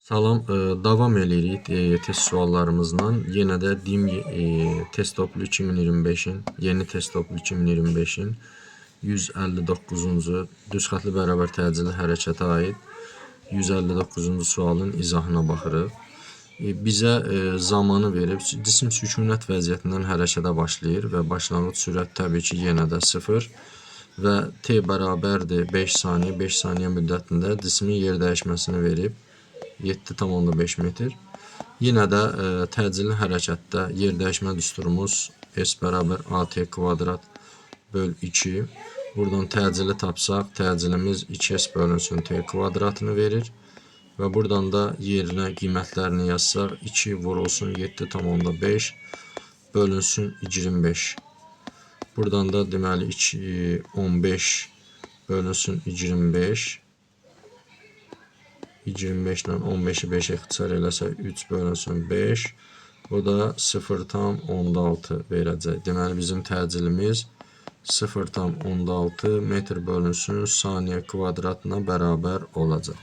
Salam, davam eləyirik test suallarımızla. Yenə də DİM test toplu 2025-in, yeni test toplu 2025-in 159-cu düz xətli bərabər təcili hərəkətə aid 159-cu sualın izahına baxırıq. Bizə zamanı verib, cisim sükunət vəziyyətindən hərəkətə başlayır və başlanğıc sürət təbii ki, yenə də 0 və t bərabərdir 5 saniyə, 5 saniyə müddətində cismin yer dəyişməsini verib 7,5 metr. Yenə də təcili hərəkətdə yer dəyişmə düsturumuz S bərabər AT kvadrat böl 2. Buradan təcili tapsaq, təcilimiz 2S bölünsün T kvadratını verir. Və buradan da yerinə qiymətlərini yazsaq, 2 vurulsun 7,5 bölünsün 25. Buradan da deməli 2, 15 bölünsün 25. 25 ilə 15-i 5-ə ixtisar eləsək 3 bölünsün 5. Bu da 0,6 verəcək. Deməli bizim təcilimiz 0,6 metr bölünsün saniyə kvadratına bərabər olacaq.